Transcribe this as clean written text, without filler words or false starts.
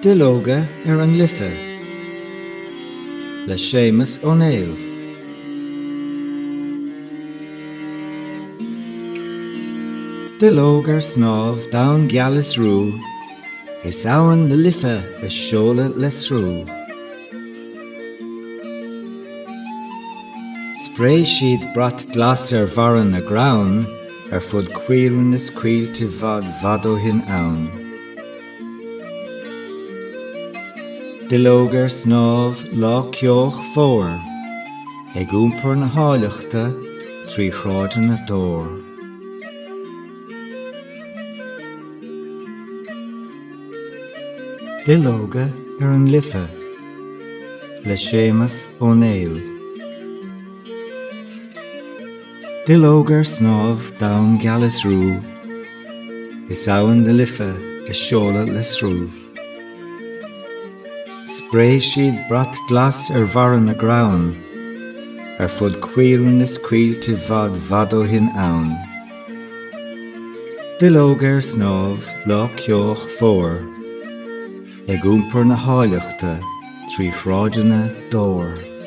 Duilleoga ar an Life le Séamus Ó Néill. Duilleog ar snámh donn geal is rú, Is abhainn na Life a seoladh le sruth. Spréigh siad brat glas ar bharra na gcrann ar fud caoirinn is coillte i bhfad bhfad ó shin ann. Duilleog ar snámh lá ceoch fómhair, ag iompar na háilleachta trí shráideanna Dobhair. Duilleoga ar an Life le Séamus Ó Néill. Duilleog ar snámh donn geal is rú, Is abhainn na Life a seoladh le sruth. Spréigh siad brat glas ar bharra na gcrann Ar fud caoirinn is coillte i bhfad bhfad ó shin ann. Duilleog ar snámh lá ceoch fómhair, Ag iompar na háilleachta trí shráideanna Dobhair.